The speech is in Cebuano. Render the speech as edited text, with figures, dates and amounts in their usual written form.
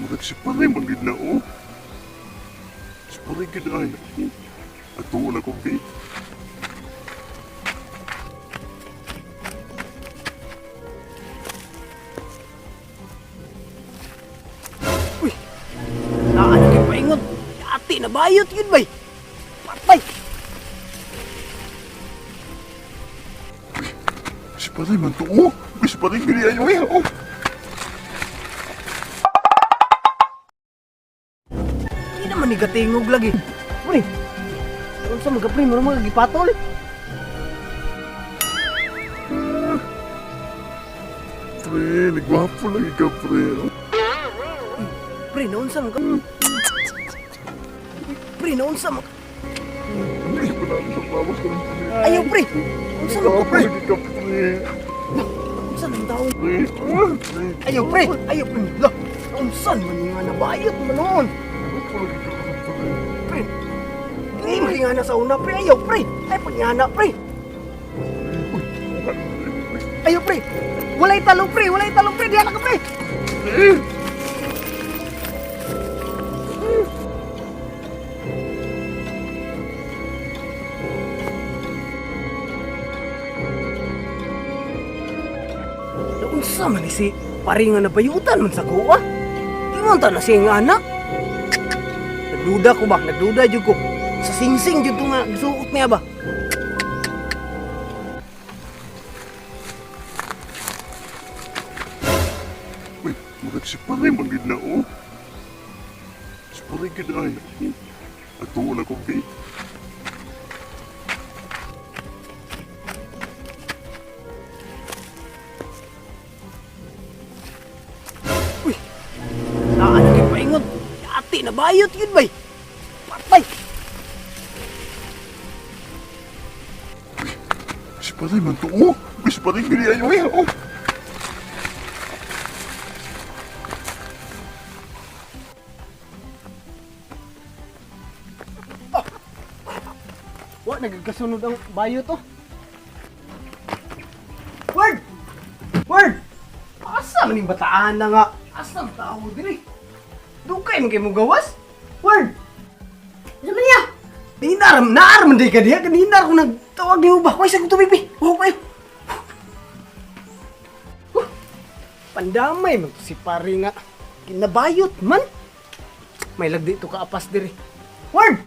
Murag si Pare man gid na oh. Si Pare gid ay. Ato na kong bi. Uy! Naa na kay paingon. Ati na bayot yun bay. Patay! Si Pare man to oh. Uy, si Pare gid ay oy oh. Hindi naman ni gatingog lagi. Pre! Unsa mga pre, mura mga gipatol. Pre, nagwapo lagi ka pre. Pre, naunsa man ka? Pre, naunsa man ka? Hindi ko na sa lawas ko ng pre. Ayaw pre! Unsa man ka Nagwapo pre? lagi ka pre. Unsa man taon? Pre, ah, pre. Ayaw pre! Ayaw pre! Lah! Unsa man nga nabayot man noon? Nagwapo lagi ka pre. Pre! Hindi man nga na sa una pre! Ayaw pre! Ay pag pre! Ayaw pre! Walay talo pre! Walay talo pre! Diyan ka pre! Pre! Naunsa man ni si pare nga nabayutan man sa kuwa. Di man ta na siya nga anak. Nagduda ko ba? Nagduda jud ko. Sa singsing jud to nga gisuot niya ba? Uy, murag si Pare man gid na oh. Si Pare gid ay. Ato na kong bi. Uy! Naa na kay paingon. Ati nabayot yun bay. Patay! Si Pare man to oh. Uy, si Pare gid ay oy oh. Wa nagkasunod ang bayot oh. Word! Word! Asa man yung bataan na nga? Asa ang tao diri? Dugay man kay mo gawas? Word! Ano man niya? Dinar, naar man di ka diha. Kaninar ko nagtawag niyo ba? Kuy sa tubig bi. Wow kayo. Huh. Pandamay man to si pare nga. Kinabayot man. May lagdi to kaapas diri. Word!